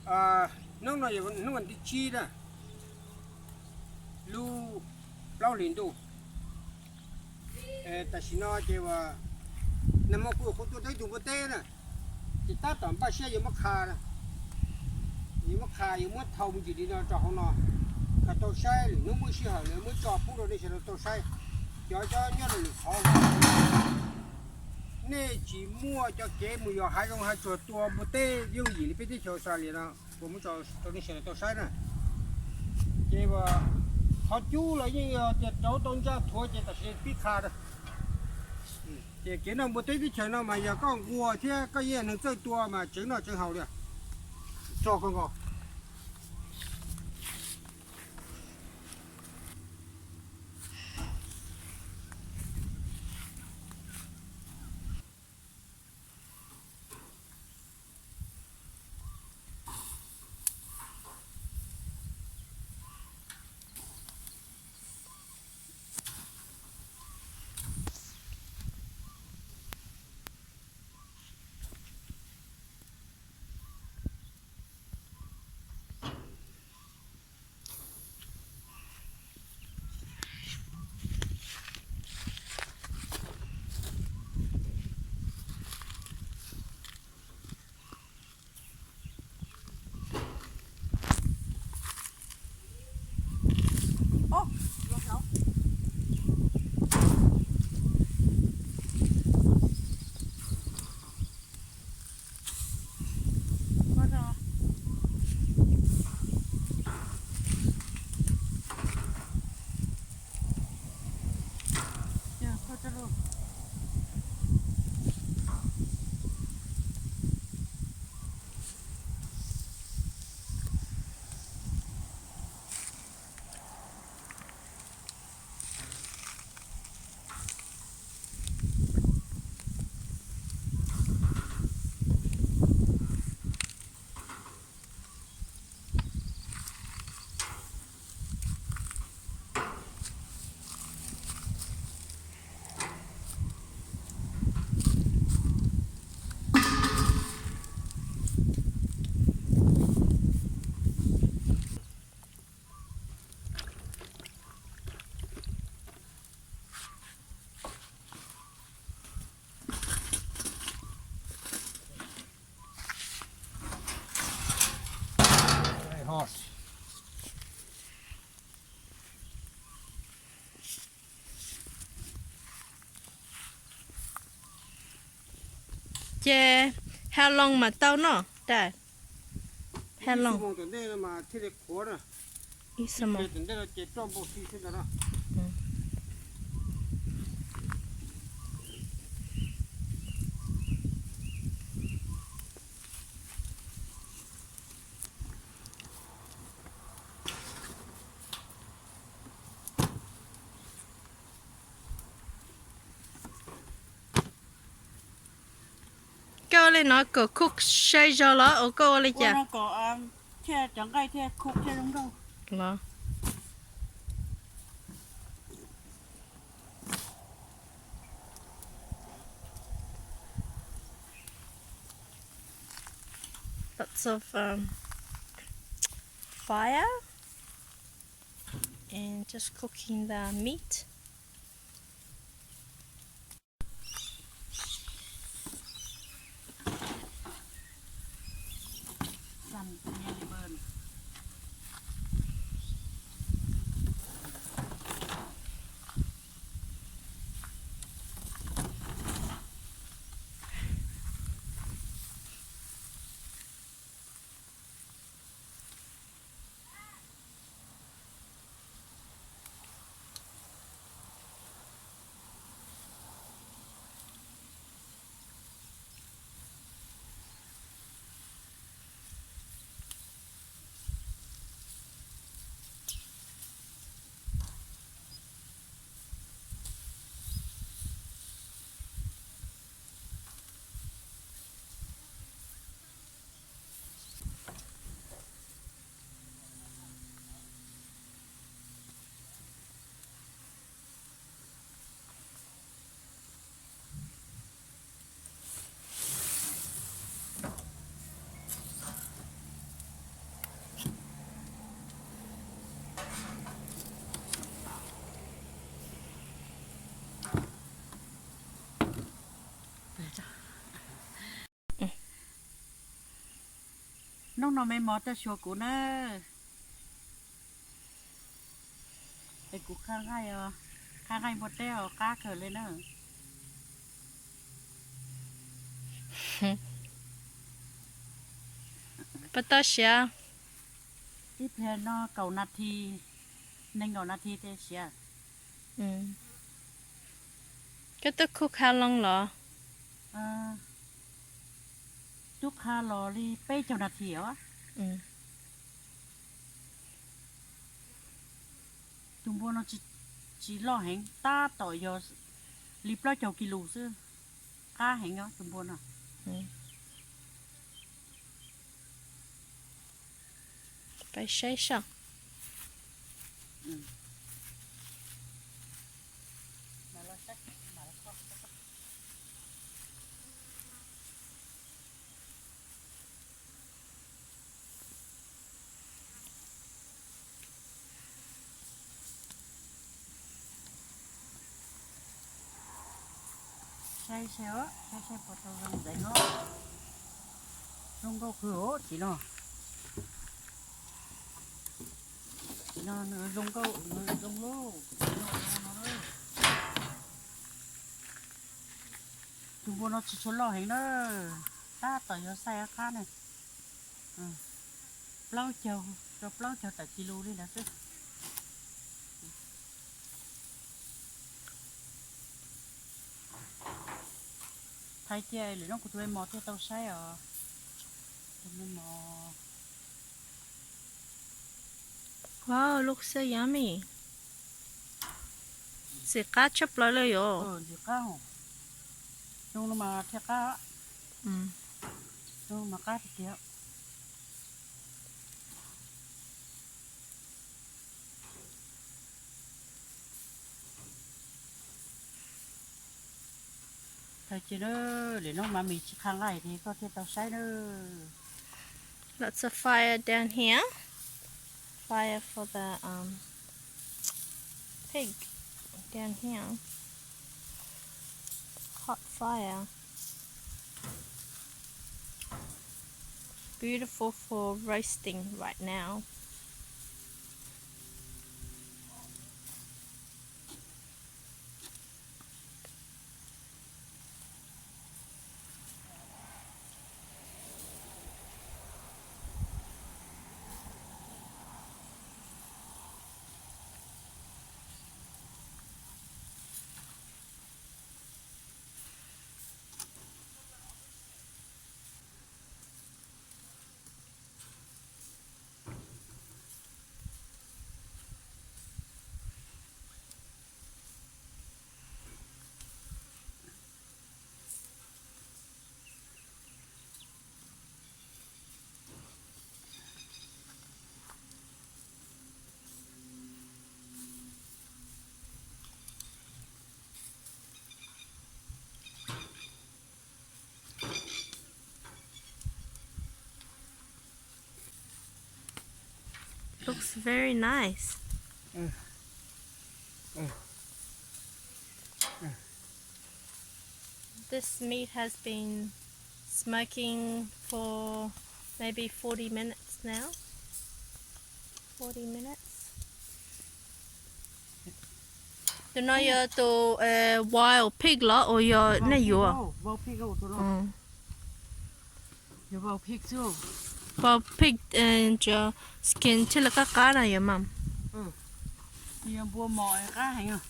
Hnub no yog hnub vas thib tsib na, lub plaub hlis ntuj. Tam sim no ces uas nag hmo kuj yuav qhuav tuaj tau ib tug npua teb na, ces tab tom npaj siab yuav muab qha, yuav muab qha yuav muab thau me ntsis li no rau hauv no, kom tau saib lwm hnub muaj sij hawm lawv muab tso pub rau nej sawv daws tau saib. Cov nyob rau lwm qhov, nej tsis muaj cov kev mus yos hav zoov hav tsuag tua npua teb yooj yim li peb teb chaws Australia no, kuv muab tso rau nej sawv daws tau saib na. Ces qhov cub los yeej yog tias rauv tau ntsaj thuav ces tam sim pib qha na. Ces kev noj npua teb teb chaws no mas yog koj nquag thiab koj yeej yog neeg txawj tua mas tseev noj tseev haus li. Tso koj nkaus. Ces how long mas tau noj? Dad, how long? Ib xuab moos. Koj ua li no kom cook sai zog los ua koj ua li cas? Cov nqaij thiaj cook thiaj zoo nkauj los. Lots of um, fire and just cooking the meat. Hnub no me mos tuaj xyuas kuv na. Es kuv qha nqaij, qha nqaij npua teb os, qab kawg li na. Puas tau siav? Ib pliag no kaum nas this, nees nkaum nas this thiaj siav. Koj twb khuj qha loo los? Twb qha los li peb caug nas this os. Tus npua no tsis loj heev, tab tom yog li plaub caug kis lus xwb. Qab heev os tus npua no. Peb saib saib. Saib saib, saib saib puas tau zoo ntxeev os. Zoo nkauj kawg os txiv no. Txiv no nws zoo nkauj, nws zoo lauj. Tus npua no tsis tshua loj heev na, tab tom yog xaij qab ne. Plaub caug, rau plaub caug tawm kis lus li ntawd xwb. Thaiv cia lwm hnub kuv tus me mos thiaj tau saib os. Tus me mos. Wow, looks so yummy. Ntxim qab tshaj plaws li yom. Ntxim qab. Zoo no mas thiaj qab. Zoo mas qab tiag tiag. Thaiv cia na, lwm hnub mas mis tsis qha nqaij ces koj thiaj tau saib na. Lots of fire down here. Fire for the um pig down here. Hot fire. Beautiful for roasting right now. Looks very nice. This meat has been smoking for maybe forty minutes now. Forty minutes. Tus no yog tus wild pig los uas yog nej yuav? Wild pig, skin thiaj li qab qab na yom mam? Yog npua mos qab heev.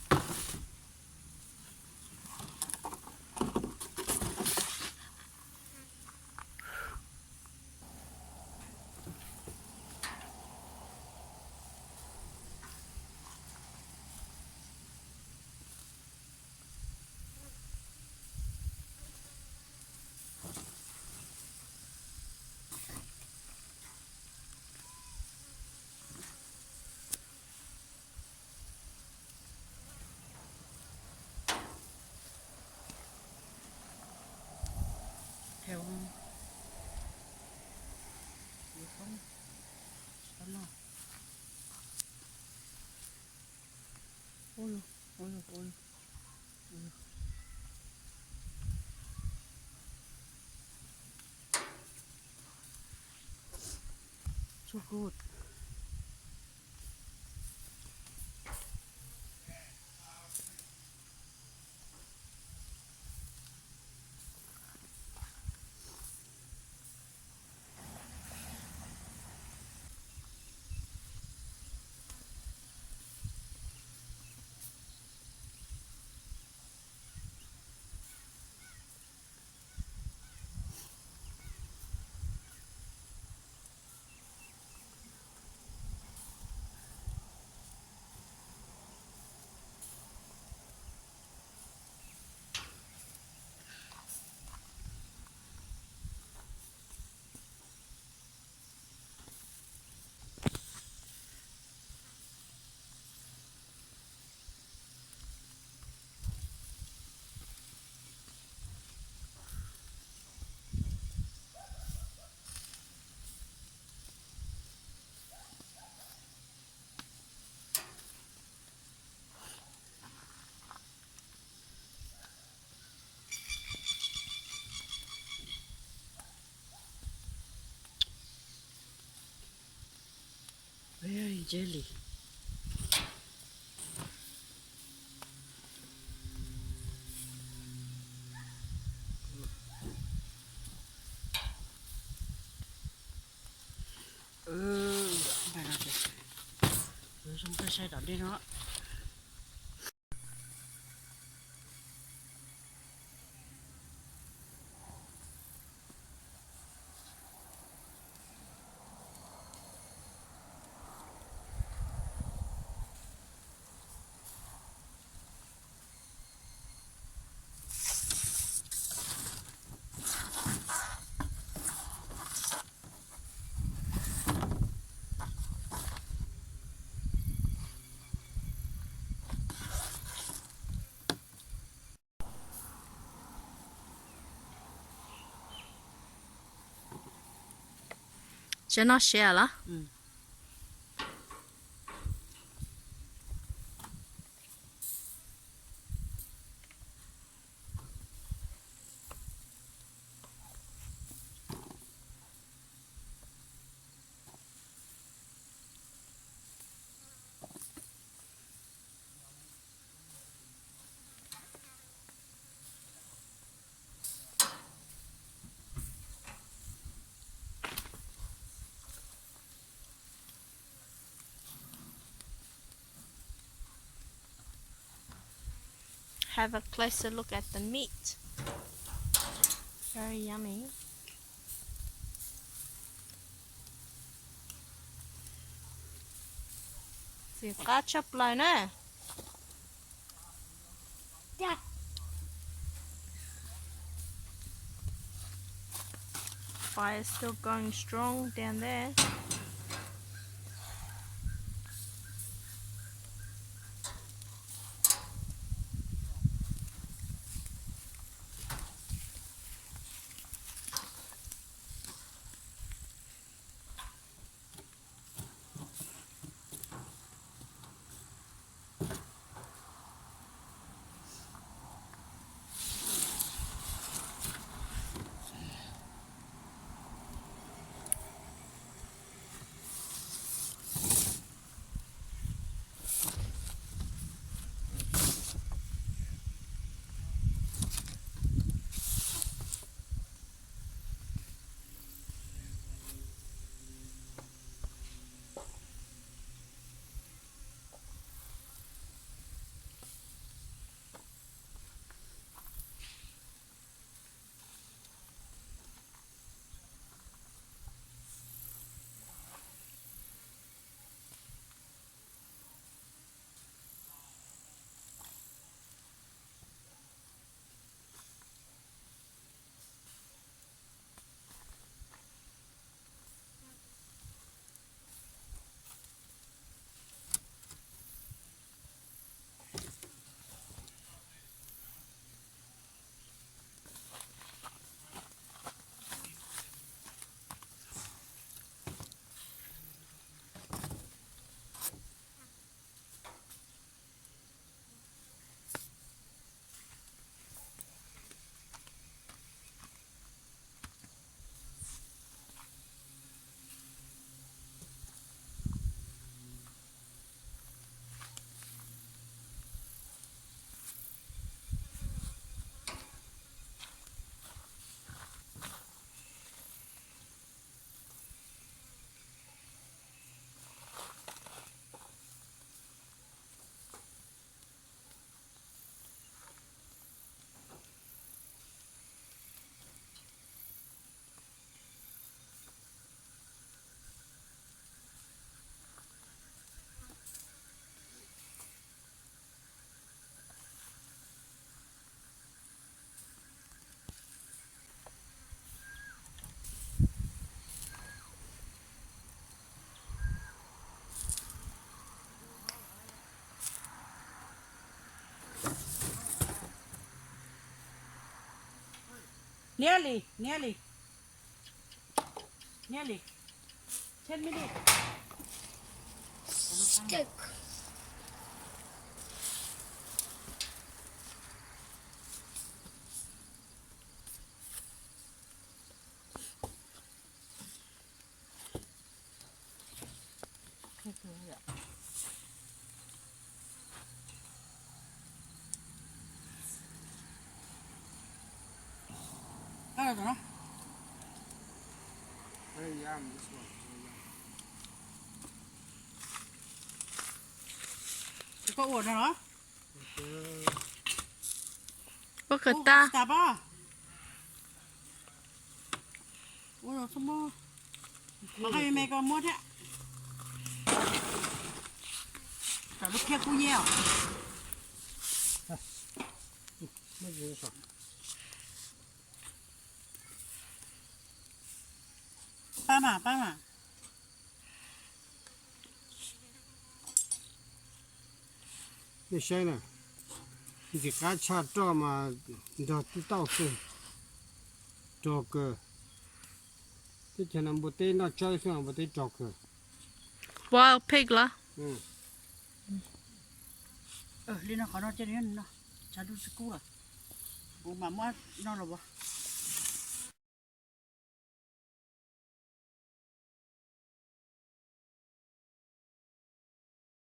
Good. Very jelly. Zoo kawg, saib tom dej no. Tsev no siav los? Have a closer look at the meat. Very yummy. Txiv qab tshaj plaws na. Fire still going strong down there. Nearly, nearly, nearly. Ten minutes. Koj ua no los? Ua kom tas. Ua los xub muab. Qhov me me koj muab thiab. Tam lub phiab kub nyeb os. Pab mas, pab mas. Nej saib na, ntxim qab tshaj roj mas nrog tib tauj xwb, rog kawg. Teb chaws no npua teb noj tsawb xwb, npua teb rog kawg. Wild pig los? Li no qhov no cia li no, tshav ntuj tsis kub lawm. Kuv mam muab no los as.